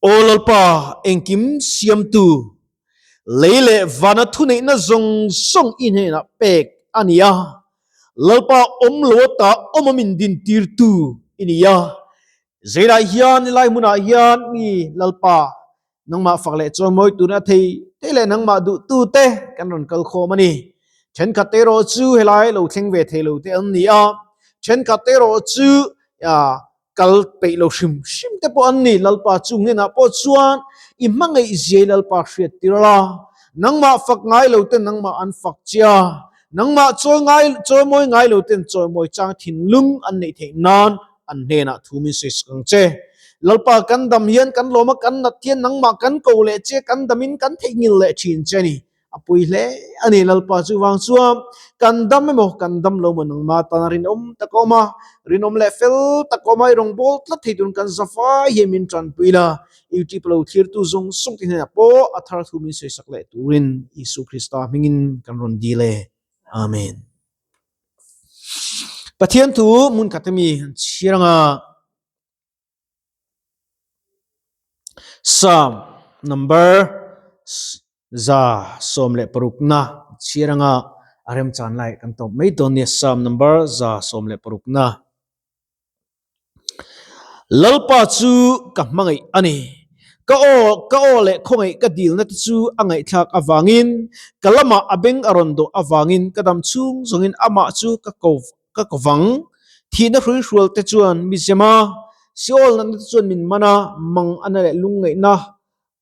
Aw Lalpa, engkim siamtu, lei leh vana thuneihna zawng zawng i hnenah pek a ni a, Lalpa awm lo ata awm a min dintirtu i ni a. Zeilah hian i lai hmunah hian mi Lalpa, nangmah fak leh chawimawi turin a thei thei leh nangmah duhtute kan rawn kal khawm a ni. Thenkhat erawh chu helai lo thleng ve thei lo te an ni a, thenkhat erawh chu kal peih lo hrim hrim te pawh an ni. Lalpa chung hnenah pawh chuan i hmangaih ziai Lalpa hriat tir la, nangmah fak ngai lo ten nangmah an fak che a, nangmah chawi ngai chawimawi ngai lo ten chawimawi chang thinlung an neih theih nan an hnenah thu min sawi sak ang che. Lalpa kan dam hian kan lawm a, kan nat hian nangmah kan ko leh che, kan damin kan theihnghilh leh thin che a ni. A pui hle a ni Lalpa chuvang chuan kan dam emaw kan dam lo maw nangma tana rinawm tak a awm a, rinawm leh fel tak a awm a, i rawn bawl tlat thei turin kan zafai hian min tanpui la, YouTube lo thlirtu zawng zawng te hnenah pawh a thar thu min sawisak leh turin Isu Krista hmingin kan rawn dil e. Amen. Pathian thu hmun khat ami an chhiar anga. Psalm number 116 na chhiar anga a remchan lai kan tawp mai dawn nia Psalm number 116 na. Lalpa chu ka hmangaih a ni. Ka aw ka aw leh khawngaih ka dilna te chu a ngaihthlak avangin ka lamah a beng a rawn dawh avangin ka dam chhung zawngin amah chu ka ko Ka kovang, thihna hruihrual te chuan mi zem a, Seol natna te chuan min man a, mang ana leh lungngaihna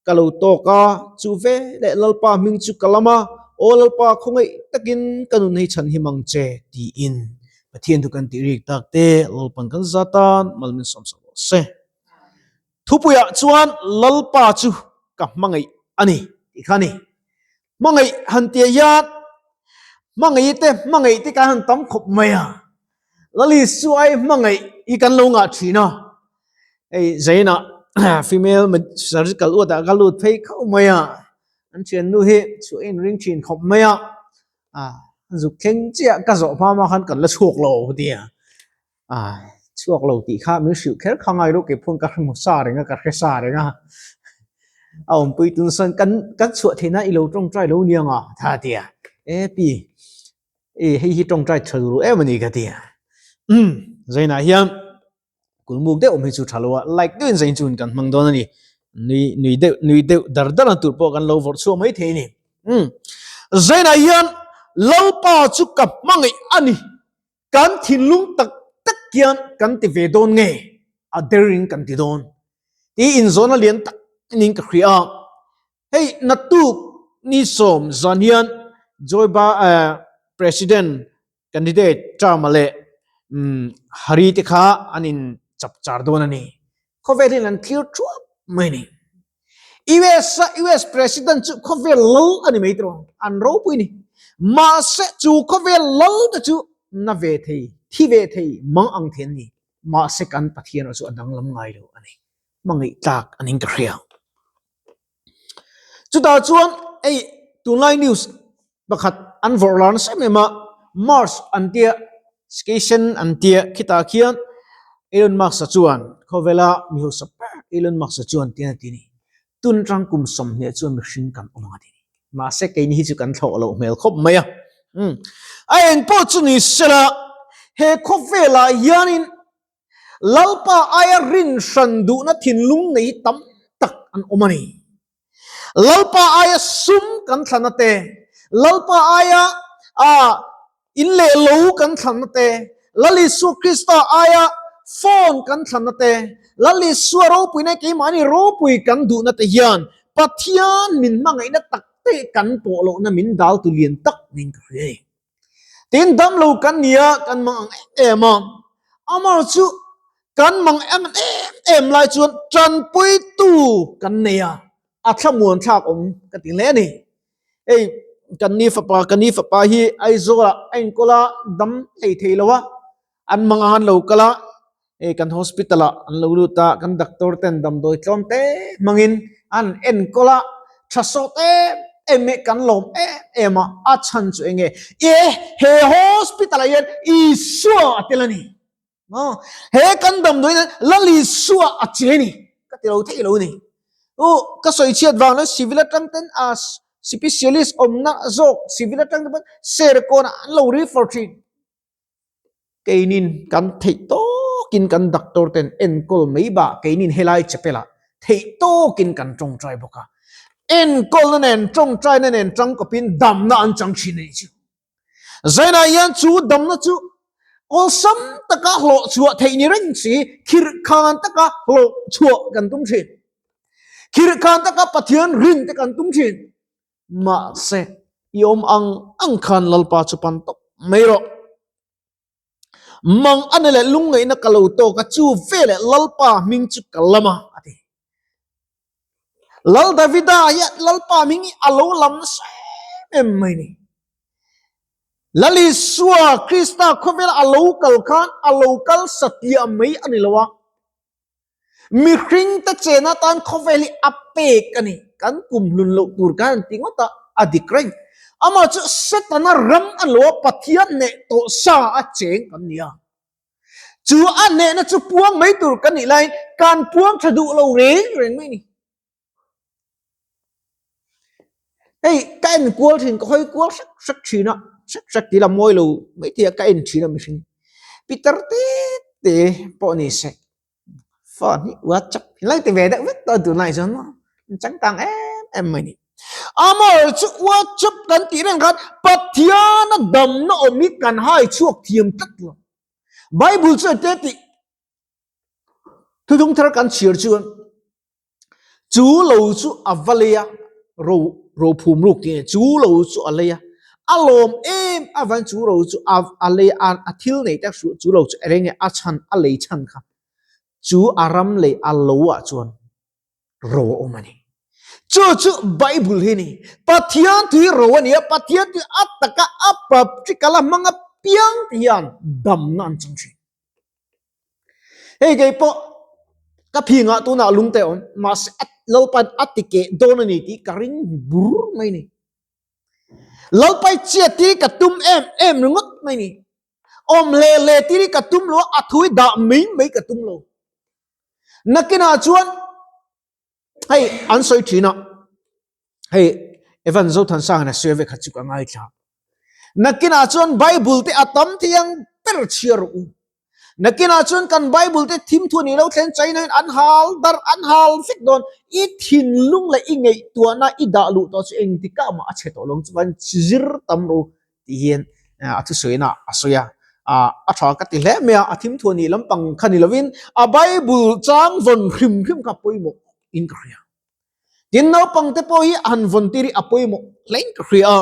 ka lo tawk a, chu ve leh Lalpa hming chu ka lam a, Aw Lalpa khawngaih takin ka nun hei chhan him ang che, tiin Pathian thu kan tih rik tak te Lalpan kan za tan mal min sawmsak rawh se. Thupuiah chuan Lalpa chu ka hmangaih a ni tih kha a ni. Hmangaih han tia hian hmangaih te hmangaih te kan han tam khawp mai a. Lali chu ai hmangaih hi kan lo ngah thin a. Hei Zainah female surgical ward ah ka lut phei khauh mai a. An thiannu hi chhuah in ring thin khawp mai a. Zuk thleng chiah ka zawh hma hma khan kan la chhuak lo tia. A chhuak lo tih kha min hrilh kher kha ngai lo kei phun ka hre hmu sa reng a ka hre sa reng a a awmpui tun sawn kan kan chhuah theih nan i lo tawngtai lo niang a tha tia e pi e hei hi tawngtai tha ru em ani ka tia um zainah hian kulmuk deuh awm hi chu tha lo a like deuhin zain chuan kan hmang dawn a ni nui nui deuh nui deuh dar dar ang tur pawh kan lo vawrh chhuak mai thei a ni um zainah hian Lalpa chu ka hmangaih a ni. Kan thinlung tak tak hian kan ti ve dawn nge a derin kan ti dawn tih inzawhna lian tak niin ka hria a. Hei naktuk ni sawm zan hian Joe Ba President candidate Trump-a leh Harry te kha an in chap char dawn a ni. Khawvel hian an thlir thuap mai a ni. US a US President chu khawvel lal a ni mai tawh an ropui a ni. Mahse chu khawvel lal te chu na ve thei, thi ve thei, mang ang thei an ni. Mahse kan Pathian erawh chu a danglam ngai lo a ni. Hmangaih tlak a ning ka hria. Chutah chuan hei tunlai news pakhat an vawrh lar nasa em em a, Mars an tia, station an tia khitah khian Elon Musk-a chuan khawvela mi hausa ber Elon Musk-a chuan tian a ti a ni, tun atang kum 20 chuan mihring kan awm ang a ti a ni. Mahse keini hi chu kan thlawh loh hmel khawp mai a. Umm a eng pawh chu ni sela he khawvelah hianin Lalpa aia rin hran duhna thinlung nei hi tam tak an awm a ni. Lalpa aia sum kan thlanna te, Lalpa aia in leh lo kan thlanna te, Lal Isua Krista aia phone kan thlanna te, Lal Isua ropuina keimahni ropui kan duhna te hian Pathian min hmangaihna tak te kan pawh lohna min dal tu lian tak niin ka hria a ni. Tin dam lo kan ni a, kan mang ang em em a. Amar chu kan mang em em lai chuan tanpuitu kan nei a, a thlamuan thlak awm ka ti hle a ni. Hei kan ni fapa, ka ni fapa hi Aizawl ah a inkawl a, dam hlei thei lo a, an mang ang an lo kal a, hei kan hospital ah an lo lut a, kan doctor ten damdawi tlawm te hmangin an enkawl a, tha sawt em em e kan lawm em em a, a chhan chu enge e he hospital ah hian Isua a tel a ni maw, he kan damdawi hian Lal Isua a che a ni ka ti lo thei lo a ni. U ka sawi chhiat vang lo civil atang ten a specialist awmna zawk civil atang te pawn Serkawn ah an lo refer thin. Keinin kan theih tawkin kan doctor ten enkawl mai bah keinin helai chapel ah theih tawkin kan tawngtai bawk a. Enkawlna nen tawngtaina nen tangkawpin damna an chang thin a nih chu. Zainah hian chu damna chu awlsam taka hlawh chhuah theih ni reng si khirhkhan taka hlawh chhuah kan tum thin. Khirhkhan taka Pathian rin te kan tum thin. Mahse, i awm ang ang khan Lalpa chu pan tawp mai rawh. Mang a ni leh lungngaihna ka lo tawk a, chu veleh Lalpa hming chu ka lam a, a ti. Lal Davida hian Lalpa hming hi a lo lam nasa em em mai ni. Lal Isua Krista khawvela a lo kal khan a lo kal satliah mai a ni lo a, Mihringte chen atan khawvel hi a pek a ni. Kan kum hlun loh tur kan han ti ngawt a, a dik reng. Amah chu Setana ram a lo a, Pathian hneh tawh sa a cheng kan ni a. Chu a hnehna chu puang mai tur kan nih laiin kan puang tha duh lo reng reng mai a ni. Hei ka en kual thin ka hawi kual hrek hrek thin a hrek hrek tih la mawi lo mai thei a ka en thin a mihring pitar te te pawh ni se phone hi whatsapp lai ti ve deuh vek tawh tunlai chuan maw changkang em em mai ni amaherawh chu whatsapp kan tih reng khan Pathiana damna awm hi kan hai chhuak thiam tlat lo bible chu enge tih thudung thar kan chhiar chuan. Chu lo chu a va lei a, ro ro phum ruk tih a ni. Chu lo chu a lei a, a lawm em avangin chu ro chu a a lei a, a thil nei tak hruh chu lo chu a reng e, a chhan a lei chhan kha chu a ram lei a lo ah chuan ro a awm a ni. Chu chu Bible hi a ni. Pathian tui ro a ni a, Pathian tui a taka a practical a hmang apiang te hian damna an chang thin. Hei kei pawh ka phingah tunah lungte a awm mahse a Lalpain a ti keh dawn a ni tih ka ring bur mai ni. Lalpai chiat hi ka tum em em ringawt mai ni. Awm hle hle tir hi ka tum lo a, a thu hi dah mai mai ka tum lo. Nakinah chuan hei an sawi thin a, hei Evan Zothansangin a sawi a vekhat chu ka ngaithla. Nakinah chuan Bible te a tam thei ang ber chhiar rawh u. Nakinah chuan kan Bible te thim thu a nih loh thlen China in an hal dar an hal vek dawn. I thinlung leh i ngaihtuahna i dah luh tawh chu engtikah mah a chhe tawh lo ang chuan zir tam rawh u. tih hian a thusawiin a sawi a, a tha ka ti hle mai a, a thimthuah nih lampang kha ni lovin a Bible chang vawn hrim hrim kha pawimawh in ka hria. Tin naupang te pawh hi a han vawn tir hi a pawimawh hle in ka hria a,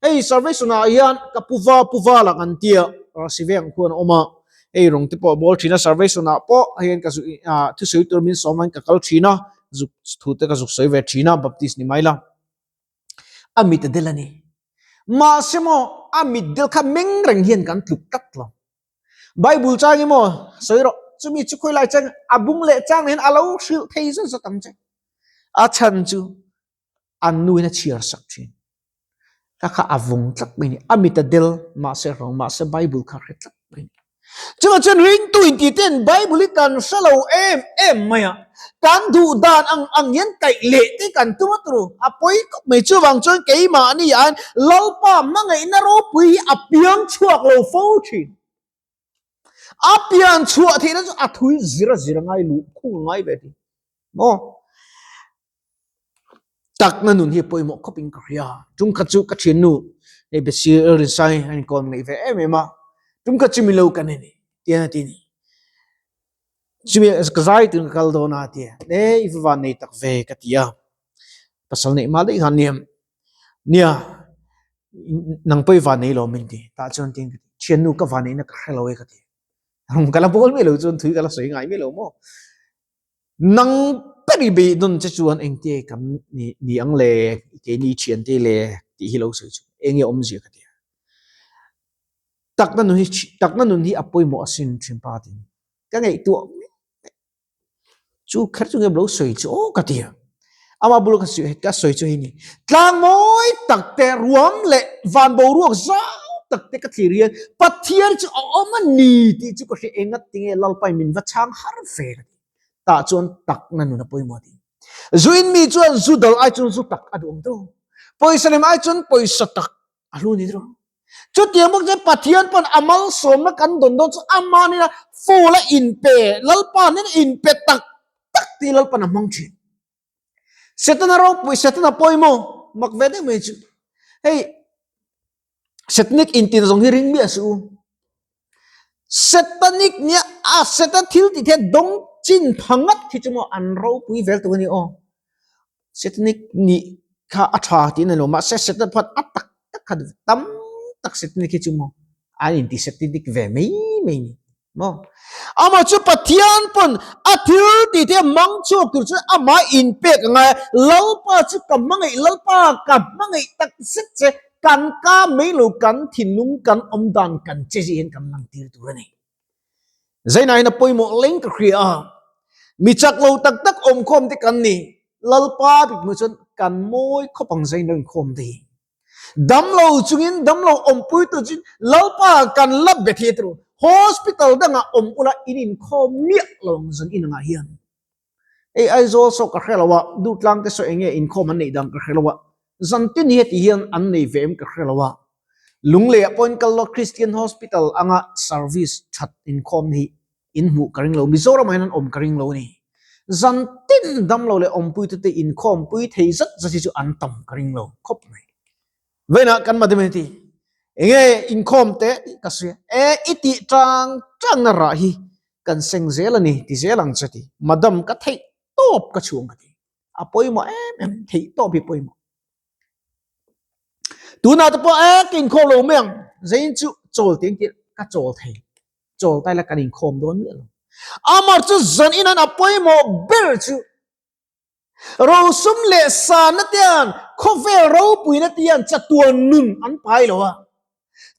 hei salvation ah hian ka pu va pu va lang an tia Rasiveng khuan a awm a, hei rawng te pawh a bawl thin a, salvation ah pawh hei hian ka zu thusawi tur min sawm a ka kal thin a, zuk thu te ka zuk sawi ve thin a, Baptist ni mai la. A mit a del a ni. Mahse maw, a mit del kha meng reng hian kan tluk tlat lo. Bible chang hi maw, sawi rawh, chumi chu khawi lai chang a bung leh chang hian a lo hrilh thei zat zat ang che. A chhan chu an nuin a chhiar sak thin. Kha kha a vawng tlat mai ni. A mit a del, mahse rawng, mahse Bible kha hre tlat mai ni. Chuvang chuan ringtu inti ten Bible hi kan hre lo em em mai a, kan duh dan ang ang hian kaih leh te kan tum a turu, a pawi khawp mai. Chuvang chuan keimahni ah hian Lalpa hmangaihna ropui hi a piang chhuak lo fo thin. A pian chhuah theihna chu a thui zir a zir a ngai luh khung a ngai ve thin. Maw? Takna nun hi a pawimawh khawp in ka hria. Tum khat chu ka thiannu hei Bethsy Rinsai a inkawm ngaih ve em em a, tum khat chu milo kan ni tian a ti ni. Chumi ka zai tun ka kal dawn a ti a, e i va van nei tak ve ka ti a, pasal neih mah daih khan nia, nia nang pawh i van nei lo min ti, tah chuan tin ka ti, thiannu ka van neihna ka hre lo e ka ti, ka la bawl miah lo chuan thui ka la sawi ngai miah lo maw. Nang ber i beih dawn che chuan engte kan ni ang le, keini thiante le tih hi lo sawi chu enge awmzia ka ti a. Takna nun hi takna nun hi a pawimawh asin thinpa tiin ka ngaihtuah mek mek. Chu kher chu nge lo sawi chu aw ka ti a. Ama bula ka sawi ka sawi chu hei ni. Tlang mawi tak te ruam leh van boruak zau tak te ka thlir hian Pathian chu a awm a ni tih chu ka hria enga tinge Lalpain min va chhang har ve ka ti. Tah chuan takna nun a pawimawh tih. Zu in mi chuan zu dal ai chuan zu tak a duh ang tawh. Pawisa lem ai chuan pawisa tak a hlu ni tawh. Chutiang bawk chuan Pathian pawn a malsawmna kan dawn dawn chu ama nena full a inpe, Lalpa nena inpe tak tak tih Lalpan a hmang thin. Setana ropui, Setana pawimawh mak ve deuh mai chu hei Setanic intin zawng hi ring miah suh u. Setanic nia a Setan thil tih te dawng chin pha ngat hi chu maw an ropui vel tur a ni aw. Setanic nih kha a tha tih a ni lo mahse Setan pawh a tak tak kha tam tak Setanic hi chu maw an inti Setanic ve mai mai a ni. Maw? Amah chu Pathian pawn a thil tih te mang chhuak tur chuan amah inpek a ngai a, Lalpa chu ka hmangaih, Lalpa ka hmangaih tak zet che, kan ka mai lo, kan thinlung, kan awmdan, kan che zia hian kan lantir tur a ni. Zainain a pawimawh leng ka hria a, mi chak lo tak tak awmkhawm te kan ni, Lalpa bik hmuh chuan kan mawi khawp ang zaina inkhawm te hi. Damlo chungin damlo awmpui tur chin Lalpa kan la be thei tur hospital dangah awm ula in inkhawm miah lo ang zan in angah hian. Hei Aizawl saw ka hre lo a, Duhtlang te saw enge inkhawm an neih dang ka hre lo a, zan tin hi heti hian an nei ve em ka hre lo a. Lungleiah pawhin kal lo Christian Hospital anga service that inkhawm hi in hmuh ka ring lo, Mizoramah hian an awm ka ring lo a ni. Zan tin damlo leh awmpuitute inkhawmpui thei zat zat hi chu an tam ka ring lo khawp mai. Vawiinah kan madam in a ti, Enge inkhawm teh tih ka sawi a, e i tih tang tangna rah hi kan seng zel a ni ti zel ang che ti. Madam ka theih tawp ka chhuang ka ti. A pawimawh em em, theih tawp hi pawimawh. Tunah te pawh e ka inkhawm lo mai ang, zain chu chawl tih engtin ka chawl thei. Chawl tai la kan inkhawm dawn miah lo. Amar chu zan in an a pawimawh ber chu rosum leh sana te hian khawvel ropuina te hian chatuan nun an pai lo a.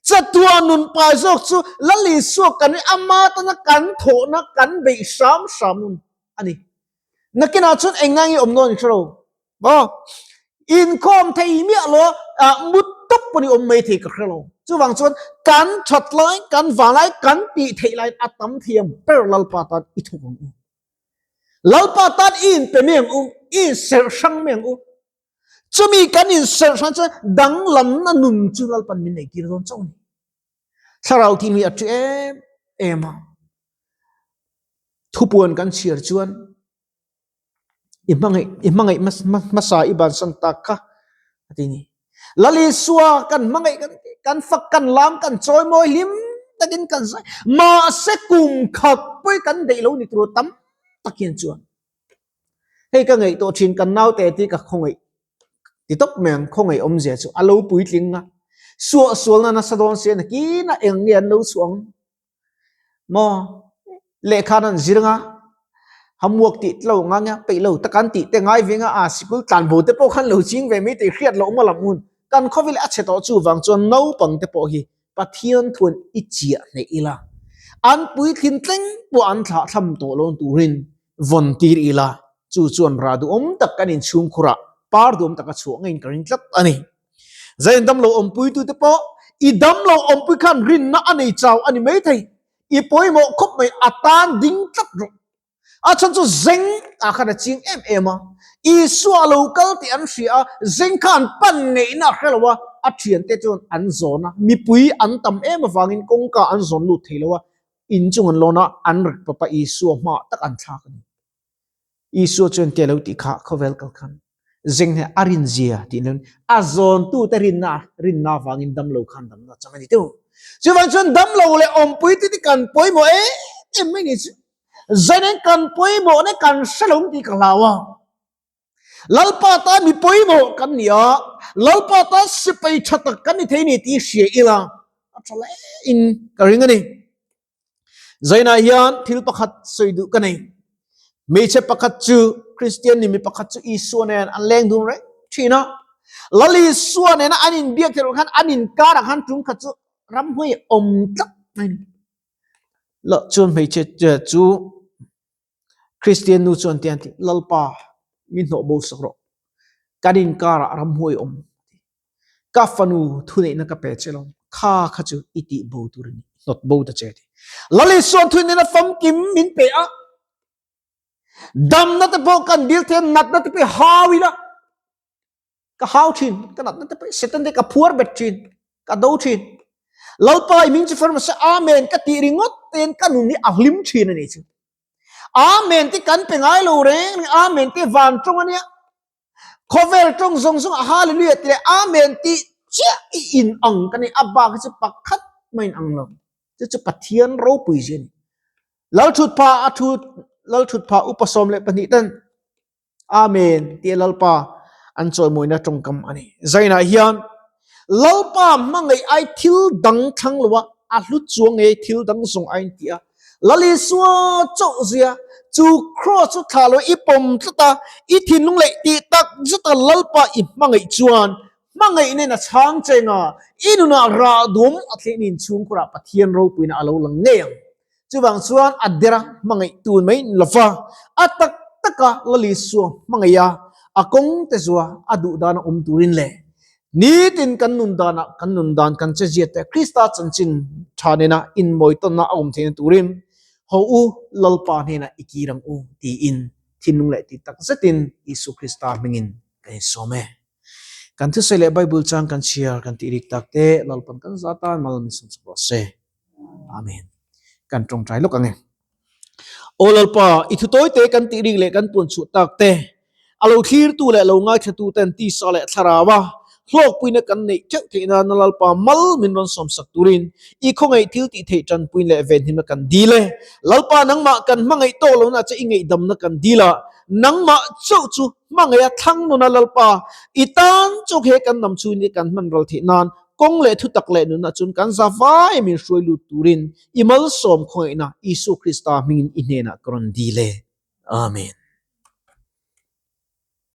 Chatuan nun pai zawk chu Lal Isua kan rin ama tana kan thawhna kan beih hram hram nun a ni. Nakinah chuan eng ngai nge awm dawn i hre lo. Maw? Inkhawm thei miah lo a, mut tawp pawh ni awm mai thei ka hre lo. Chuvang chuan kan that lai, kan vanglai, kan tih theih laiin a tam thiam ber Lalpa tan i thawk ang u. Lalpa tan i inpe mai ang u, i inserh hrang mai ang u. Chumi kan inserh hrang chuan danglamna nun chu Lalpan min neih tir dawn chauh a ni. Thlarau thil hi a ṭi em em a. Thupuan kan chhiar chuan i hmangaih i hmangaih hmasa i bansan tak kha a ti ni. Lal Isua kan hmangaih kan ti kan fak kan lam kan chawi mawi hlim takin kan zai mahse kum khat pawh kan deih lo ni tur tam tak hian chuan hei ka ngaih tawh thin kan naute te ka khawngaih ti tawp mai ang khawngaih awmzia chu a lo puitling a suahsualna nasa dawn sia nakin a eng nge an lo chhuah ang. Maw lehkha an zir anga homework tih te lo nga nia peih lo tak an tih te ngai ve anga a sikul tlan bo te pawh khan lo ching ve mai tih hriat loh maw lam hun kan khawvel a chhe tawh chuvang chuan naupang te pawh hi Pathian thuan i chiah hneih ila an puithlin tleng pawh an thlah thlam tawh lo turin vawn tir ila chu chuan rah duhawm tak kan inchhungkhurah par duhawm tak a chhuah ngeiin ka ring tlat a ni. Zain damlo awmpuitute pawh i damlo awmpui khan rinna a nei chau a ni maithei. I pawimawh khawp mai a tan ding tlat rawh. A chhan chu zeng ah khan a ching em em a. Isua a lo kal tih an hria a, zeng kha an pan ngeihna a hre lo a, a thiante chuan an zawn a. Mipui an tam em avangin kawngka an zawn lut thei lo a, inchung an lawn a, an rik pawp a, Isua hmaah tak an thlak a ni. Isua chuan tia lo tih kha khawvel kal khan zeng hi a rin zia tih nan a zawntute rinna rinna avangin damlo khan damna chang a ni teuh. Chuvang chuan damlo leh awmpui te kan pawimawh em em mai ni chu. Zanin kan pawimawh na kan hre lo tih ka hlau a. Lalpa tan mi pawimawh kan ni a, Lalpa tan sipai tha tak kan ni thei ni tih hria ila a tha hle in ka ring a ni. Zainah hian thil pakhat sawi duh ka nei. Hmeichhe pakhat chu Kristian ni mi pakhat chu Isua nen an leng dun reng thin a. Lal Isua nena an inbiak theih khan an inkarah khan tum khat chu ramhnuai awm tlat mai ni. Lo chuan hmeichhe chu Kristian nu chuan tian ti Lalpa min hnawh bo sak rawh. Kan inkarah ramhnuai awm. Ka fanu thuneihna ka pe che lo, kha kha chu i tih bo tur a ni, hnawt bo ta che a ti. Lal Isua'n thuneihna famkim min pe a. Damna te pawh kan dil thei a, natna te pawh i hau ila, ka hau thin, ka natna te pawh Satan te ka phuar bet thin, ka do thin. Lalpa i hming chu far mahse Amen ka tih ringawt ten ka nun hi a hlim thin a nih chu. Amen te kan pe ngai lo reng reng, Amen te van tawng a nia. Khawvel tawng zawng zawng a Hallelujah tih leh Amen tih chiah i in ang ka ni, a bak hi chu pakhat mah in ang lo. Chu chu Pathian ropui zia a ni. Lalthutpha a thu Lalthutpha upa 12 ten Amen tih Lalpa an chawimawina tawngkam a ni. Zainah hian Lalpa hmangaih ai thil dang thlang lo a, a hlu chuang nge thil dang zawng aiin ti a. Lal Isua chauh zia chu kraws chu thlah lo i pawm tlat a, i thinlung leh tih tak zeta Lalpa i hmangaih chuan hmangaih nen a chhang cheng a, i nunah rah dum a thlen inchhungkhurah Pathian ropuina a lo lang ngei ang. Chuvang chuan a dera hmangaih tun mai lova, a tak taka Lal Isua hmangaih a, a kawng te zua a duh dana awm turin leh nitin kan nun danah kan nun dan kan che ziat te Krista chanchin tha nena inmawi tawnna a awm theihna turin ho u Lalpa hnenah i kir ang u tiin thinlung leh tih tak zetin Isu Krista hmingin ka insawm e. Kan thusawi leh Bible chang kan chhiar kan tih rik tak te Lalpan kan za tan mal min sawm chak rawh se. Amen. Kan tawngtai lawk ang e. Aw Lalpa, i thu tawi te kan tih rik leh kan puan chhuah tak te, a lo thlirtu leh lo ngaithlatu ten tisa leh thlarau a hlawkpuina kan neih theuh theih nana Lalpa mal min rawn sawmsak turin i khawngaih thil tih theih tanpuin leh venhimna kan dil e. Lalpa nangmah kan hmangaih tawk lohna che i ngaihdamna kan dil a, nangmah chauh chu hmangaih a thlang nuna Lalpa, i tan chauh he kan dam chhungin kan hman ral theih nan Kawng leh thutak leh nunah chuan kan za vai min hruai lut turin i malsawm khawngaihna Isua Krista hmingin i hnenah ka rawn dil e. Amen.